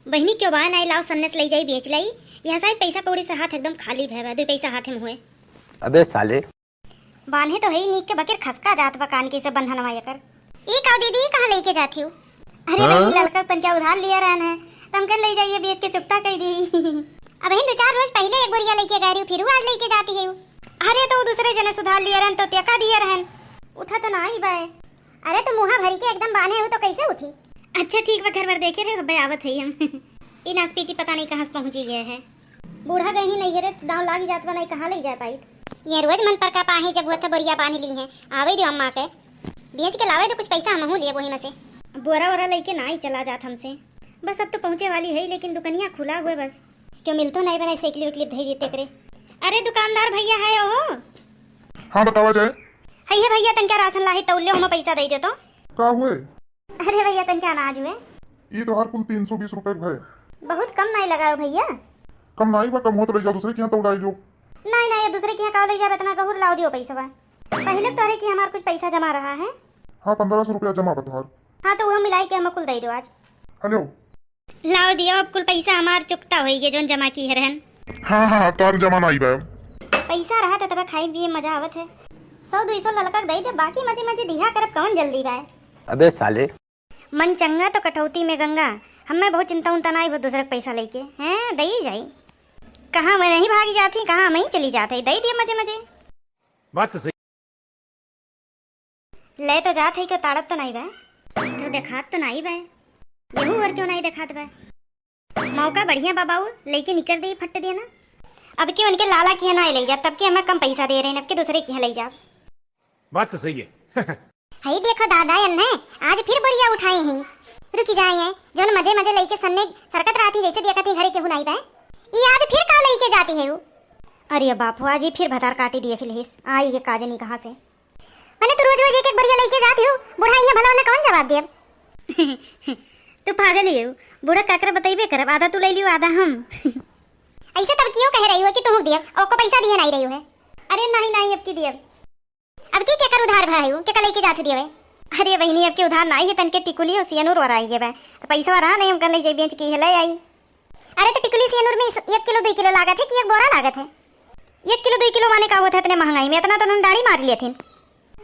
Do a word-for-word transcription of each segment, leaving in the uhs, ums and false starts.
बहिनी, क्यों बा, नाई लाओ सन्ने से लई जाई, बेच लाई। यहाँ शायद पैसा कौड़ी से हाथ एकदम खाली भय बा, दुई पैसा हाथे में हुए। अबे साले। बान्हे तो है ही नीक के, बकिर खसका जात बा कान के से बन्हनवा एकर। ई का दीदी, ई कहाँ लेके जाती हूँ? अरे हाँ? नहीं, ललका तन क्या उधार लिया रहन है, तमकन ले जाइए, बेच के चुकता कर दी। अब हिन दो चार रोज पहले एक बोरिया लेके गए रही, फिर आज लेके जाती है। अरे तो वो दूसरे जने सुधार लिया रहन तो तेका दिया रहन, उठा तो ना आई बाय। अरे तो मुँहा भरी के एकदम बान्हे हो तो कैसे उठी? अच्छा ठीक बा, घर भर देखे रहे, अबे आवत है हम। ई नासपीटी पता नहीं कहाँ से पहुँची गए है। बूढ़ा गए ही नहीं है रे, दाँव लाग जात बा, नहीं कहाँ ले जा पाई। ये रोज मन पर का पाही जब वो था बोरिया बांध ली है, आवे दो अम्मा के, बेच के लावे दो कुछ पैसा, हमहू लिए वही में से। बोरा वोरा लेके ना ही चला जात हमसे। बस अब तो पहुँचे वाली है, लेकिन दुकनिया खुला हुए बस। क्यों मिलतो नहीं बनाई, साइकिल विकलिप धई देते करे। अरे दुकानदार भैया है ओहो? हाँ बतावा जाए। है ये भैया तनका राशन लाही तौल ले, हमें पैसा दे दे तो। का हुए? अरे भैया तनका अनाज हुए। ये तोहार कुल तीन सौ बीस रुपए भय। बहुत कम नहीं लगाओ भैया। कम नहीं बा, कम हो तो ले जाओ दूसरे के यहाँ तौल आई जो। नहीं नहीं, दूसरे के यहाँ का ले जाब, इतना गहुर लाओ दियो पैसा बा। पहले तोहरे की हमार कुछ पैसा जमा रहा है। हाँ, पन्द्रह सौ रुपया जमा बा तोहार। हाँ तो वो मिलाई के हम कुल दे दो आज। हेलो। लाओ दियो, अब कुल पैसा हमार चुकता होई गे, जोन जमा की है रहन। हाँ, हाँ, हाँ, तार जमा ना आई बा। पैसा रहा त तब खाए पिए मजा आवत है। सौ दुई सौ ललका के दे दे, बाकी मजे मजे दिहा करब, कवन जल्दी बा। अबे साले। मन चंगा तो कटौती में गंगा, हमें बहुत चिंता उंता ना आई, बहुत दूसरे के पैसा लेके, हैं, दे ही जाई। कहाँ मैं नहीं भागी जाती, कहाँ मैं ही चली जाती, दे दिए मजे मजे। बात तो सही। ले तो जात है, क्यों ताड़त तो नहीं बा, क्यों देखात तो नहीं बा, यहू और क्यों नहीं देखात बा। मौका बढ़िया बा बाऊ, लेके निकर दे फट देना। अब के उनके लाला किहाँ ना ले जा, तब के हमें कम पैसा दे रहे हैं, अब के दूसरे किहाँ ले जा। बात तो सही है। हई देखो दादा, एन्हे आज फिर बोरिया उठाए हैं। रुकी जाए हैं, जोन मजे मजे लेके सन्ने सरकत रहती, जैसे देखत ही घरे केहू नाई बा, ई आज फिर का लेके जाती है उ? अरे बाप हो, आज ही फिर भतार काटी दिए खिलहिस, आई के काजनी कहाँ से। मने तू रोज रोज एक एक बोरिया लेके जाती हो, बूढ़ा यहाँ भला उन्हें कौन जवाब देब? तू पागल ही हो, बूढ़ा काकरा बतैबे करब, आधा तू ले लियो, आधा हम। ऐसे तब क्यों कह रही हो कि तुम देब, ओको पैसा दिए नहीं रही हो है? अरे नहीं नहीं, अब की देब। अब की केकर उधार भा है, केकर लेके जात हो देवे? अरे बहिनी, अब के उधार नाई है, तनके टिकुली और सियनूर वराई गे बा। तो पैसा रहा नहीं, हम कर ले जाई, बेच के ही ले आई। अरे तो टिकुली सियनूर में इस-, एक किलो, दुई किलो लागत है कि एक बोरा लागत है? एक किलो, दुई किलो माने का होत है इतने महंगाई में? इतना तो उन्होंने दाढ़ी मार लेथिन।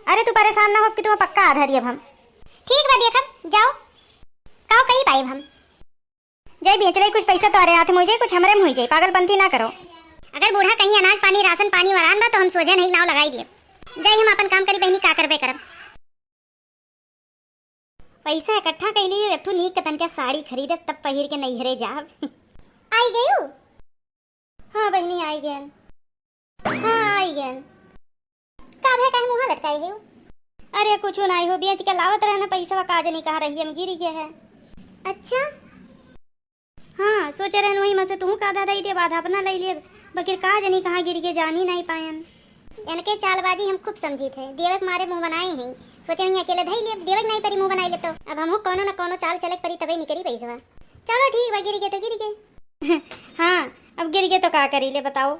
अरे तू परेशान ना हो कि तू पक्का आधा दियब हम। ठीक बा, देखब, जाओ। काओ कई पाइब हम? जाई बेच लाई, कुछ पैसा तोहरे हाथ में हो जाई, कुछ हमरे में हो जाई, पागलपंथी ना करो। अगर बूढ़ा कहीं अनाज पानी, राशन पानी वरान बा, तो हम सोझे नहीं नाव लगाई दिए। जाई हम अपन काम करी बहिनी, का करबे करब। पैसा इकट्ठा कई लिए, एक ठो नीक कतन के साड़ी खरीदब, तब पहिर के नैहरे जाब। आई गयू? हाँ बहिनी, आई गयन। हाँ, आई गयन। का भय, काहे मुँह लटकाए हो? अरे कुछ नाई हो, बेच के लावत रहन पैसा, का जनी कहाँ रही हम गिरी गए है। अच्छा। हाँ, सोचे रहन वही में से तू का आधा दे देब, आधा अपना ले लेब, बकिर का जनी कहाँ गिर के जानी नहीं पायन। इनके चालबाजी हम खूब समझी थे, देवे के मारे मुँह बनाए हैं, सोचे वही अकेले धई लेब, देवे के नहीं परी मुँह बनाए ले तो। अब हमहू कोनो न कोनो चाल चले के परी, तबे निकरी पैसवा। चलो ठीक बा, गिर गए तो गिर गए। हाँ, अब गिर गए तो का करी ले बताओ।